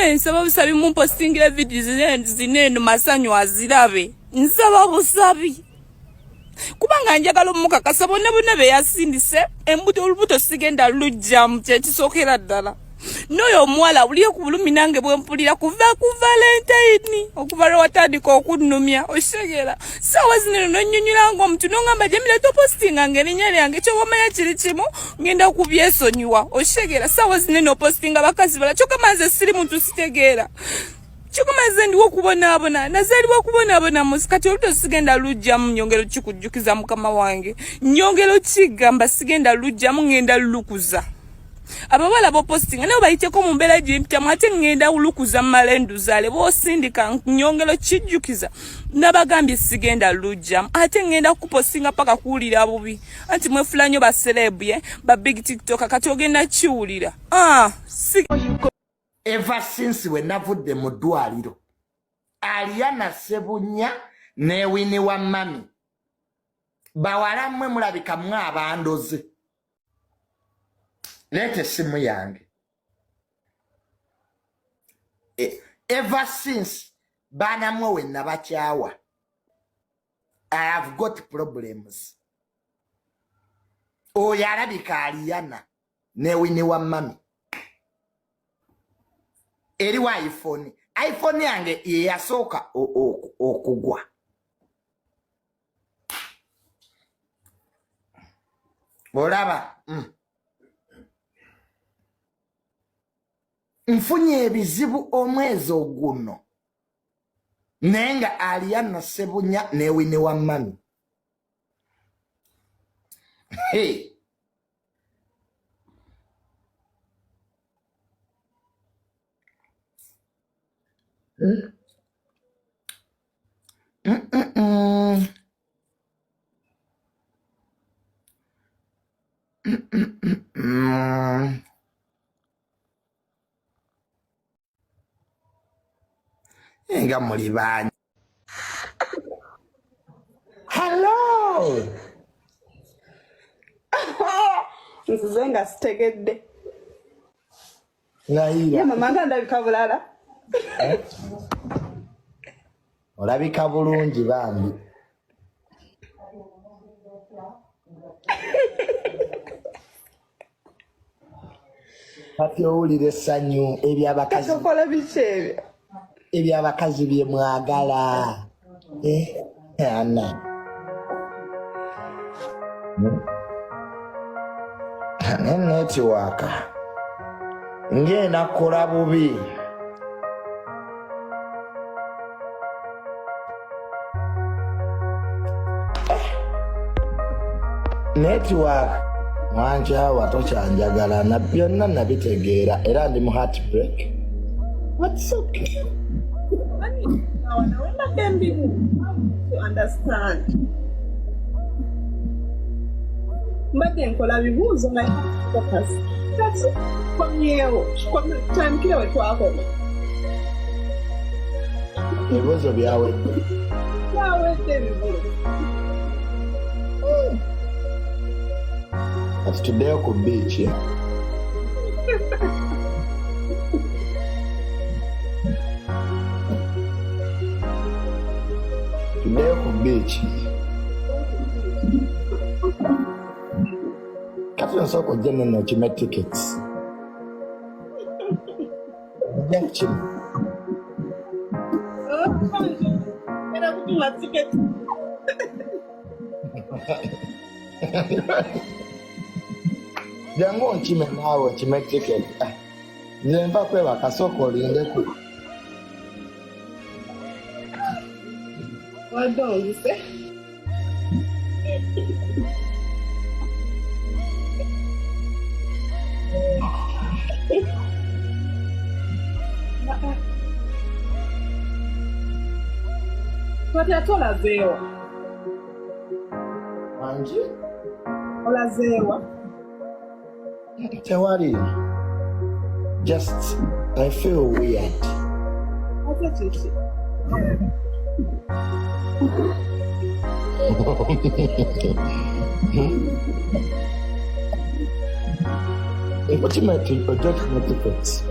Banaye nsaba busabi mumpostingira vidiyo zino eno masanyu azirabe. Nsaba busabi. Kubanga njagala omukakasa bonna bonna be yasindise embuto olubuto sigenda lujjamu kyekisookera ddala. N'oyo omuwala awulire ku bulumi nange bwe mpulira kuva ku Valentine okuva lwe watandika okunnumya okitegeera. Saawa zino eno nonnyonnyola ng'omuntu n'ongamba Jamila topositinga ng'erinnya lyange kyoba omanya kiri kimu ngenda kubyesonyiwa okitegeera. Saawa zino eno opositinga bakazi bala kyokka manze siri muntu sitegeera. Kyokka manze ndiwo okubonaabona nazaalibwa kubonaabona musi kati oluto sigenda lujjamu nyongera okikujjukiza mukama wange nyongera okigamba sigenda lujjamu ngenda lukuza. Abawala bopostinga nabo bayiteko mu mbeera gyempitamu ate ŋŋenda lukuza mmala enduzaale bw'osindika nyongera okijjukiza nabagambye sigenda lujjamu ate ŋŋenda kukupostinga paka kuwulira bubi anti mwefula nnyo ba celeb ye ba big tiktoker kati ogenda kiwulira ah, si Ever since we navudde mu ddwaliro Aliana Ssebunya ne Winnie wa mami bawala mmwe mulabika mmwe abandoze. Leeta essimu yange. Ever since baana mmwe we nabakyawa I have got problems. Oyo alabika Aliana ne Winnie wa mami eriwo iPhone. iPhone yange ye yasooka okugwa. Olaba nfunye ebizibu omwezi oguno naye nga Aliana Ssebunya ne Winnie wa mami. Hey. Nga muli bangi. Hello. Nzize nga sitegedde. Layira. Ye mama nga ndabika bulala. Eh? Olabika bulungi bambi. Kati owulira essanyu eby'abakazi. Kati okola biki ebyo? Eby'abakazi bye mwagala. Eh, ana. Ne netiwaaka ngenda kukola bubi. Network wankyawa tokyanjagala na byonna nabitegeera era ndi mu heartbreak. What's okay? Mbadde nkola bibuuzo naye focus. Kati komyewo tutandikire we twakoma. Ebibuuzo byawedde. Byawedde ebibuuzo. Kati tuddeyo ku biiki. Tuddeyo ku biiki. Kati nsooka ojje nno okime tickets. Ojja kukima. Era kutuma ticket. Jangu onkime naawe okime ticket. Ah, nze nva kwebaka sooka olindeku. Wadde onzise. Kati ate olazeewa? Wangi? Olazeewa? Tewali. Just I feel weird. Ate kiki? Okima ojja okima tickets.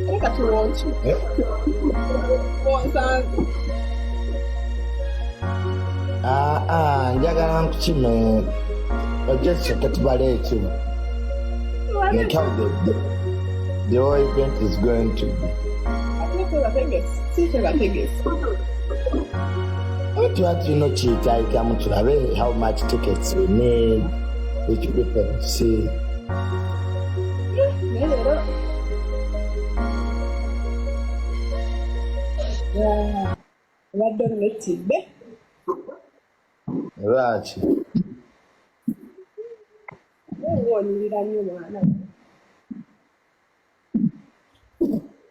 Ate kati wonki Eh? wonsanze. Ah, ah, njagala nkukime ojje tusooke tubale ekimu like how the whole event is going to be. Ate tebategese, si tebategese. Tuba tulina okiyitaayitamu tulabe how much tickets we need, which people to see. Naye leero obadde onnettidde. Lwaki? Ng'onyirira nnyo mwana.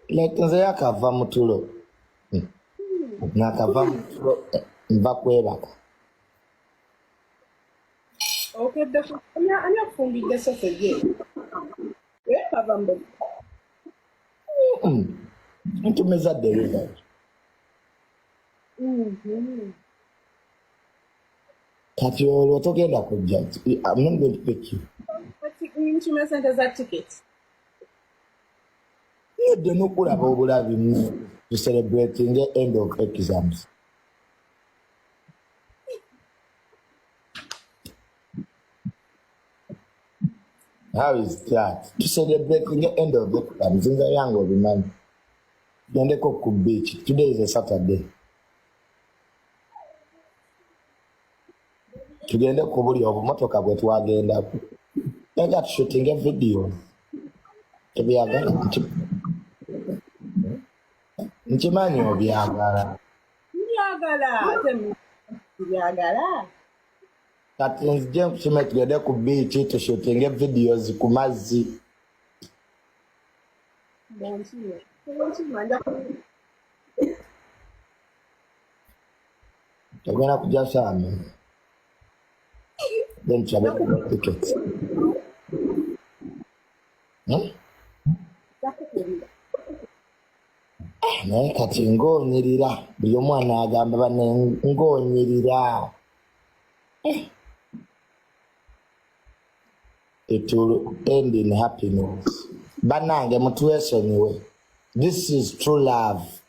Like nze yakava mu tulo. Nakava mu tulo, nva kwebaka. Okedde ani akufumbidde sausage eyo? Kava mu Ntumiza delivery. Kati olwo togenda kujja. I'm not going to pick you. Kati nkima sente za ticket. Nedde n'okulaba obulabi mu to celebrating the end of exams. How is that? To celebrating the end of exams. Nze yange obimanyi. Tugendeko ku beach. Today is a Saturday. Tugende ku buli obumotoka bwe twagendako. Nga tushootinge video. Ebyagala nkimanyi obyagala. Mbyagala ate mbyagala. Kati nzije nkusome tugende ku beach tushootinge videos ku mazzi. Bonkime. Bonkime nja Togenda kujja saami. Then tulabe tickets. Hmm? kukubira. Naye kati ng'onyirira buli omwana agamba banne ng'onyirira. It will end in happiness. Bannange mutwesonyiwe. This is true love.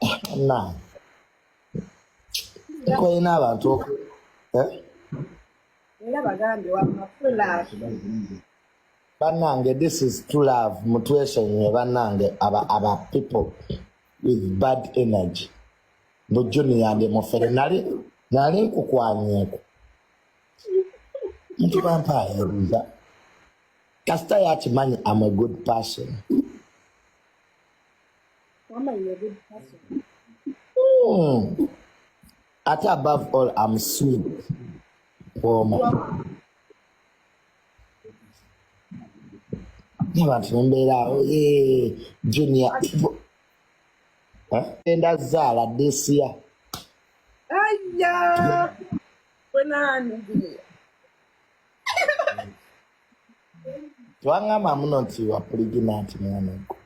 Bannange. Nkoyina abantu eh? Era bagambye wamma true love. Bannange, this is true love. Mutwesonyiwe bannange aba people with bad energy. Mbu Junior ndi mufere nali nkukwanyeeko. Nti bampaayiriza. Kasita yakimanyi I'm a good person. Wamma you're a good person. Ate above all I'm sweet. Wooma. N'abantu ne mbeera awo, Junior. Eh? Genda zaala this year. Aya! Wenaani Junior? Tewangamba muno nti wa pregnant mwana gwe.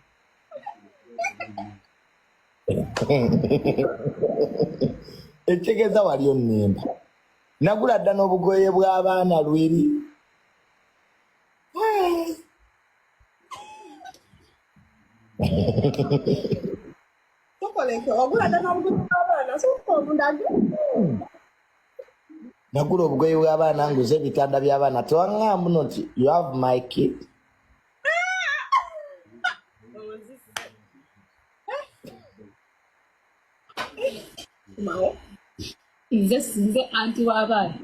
Ekitegeeza wali onnimba. Nagula dda n'obugoye bw'abaana lwiri. Tokoleke ogula dda n'obugoye bw'abaana sooka obundage. Nagula obugoye bw'abaana nguze ebitanda by'abaana tewangamba muno nti you have my kid. Kumawo. Nze anti w'abaana.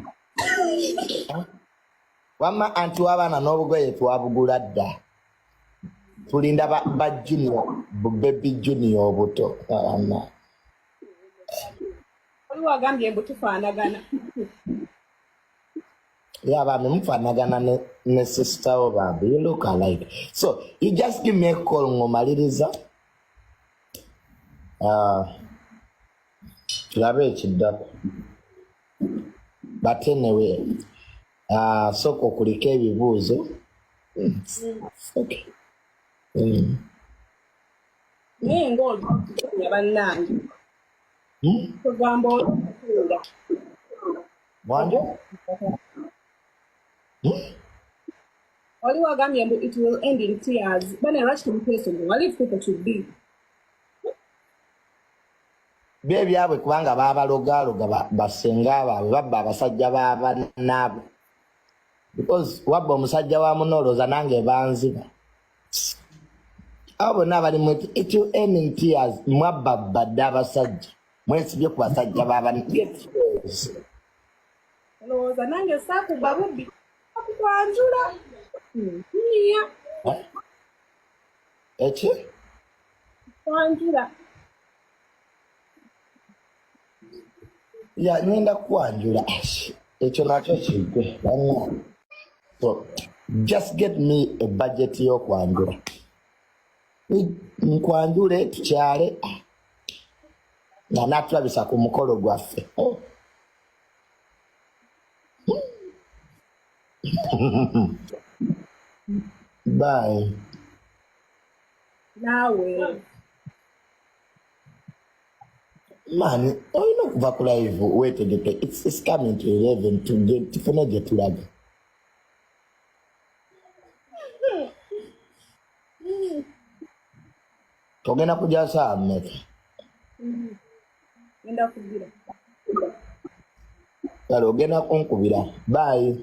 Wamma anti w'abaana n'obugoye twabugula dda. Tulinda ba junior, bu baby junior obuto. Wamma. Waliwo agambye mbu tufaanagana. Yeah, bambi mufaanagana ne sister wo bambi. You look alike. So you just give me a call ng'omaliriza. Tulabe ekiddako. But anyway, sooka okuliko ebibuuzo. Okay. Naye ng'oli bannange. Kugamba olikuula. Mwanje? Wali wagambye mbu it will end in tears. Bane lwaki temutwesonyiwa? Leave people to be. Byo ebyabwe kubanga babalogaloga basenga baabwe babba abasajja ba bannaabwe because wabba omusajja wa munoolooza nange banziba abo bonna abali mu it will end in tears mwabba bbadde abasajja mwesibye ku basajja ba bannaabwe. Olowooza nange saakuba bubbi akukwanjula niya Eki? Kwanjula. Ya ngenda kwanjula ekyo nakyo kiggwe banna. So just get me a budget y'okwanjula, nkwanjule tukyale nga natulabisa ku mukolo gwaffe. Oh. Bye. Naawe. Man, olina okuva ku live weetegeke. It's coming to 11 tufune gye tulaga. Ogenda kujja saa mmeka? Ngenda kugira. Kale ogenda kunkubira. Bye.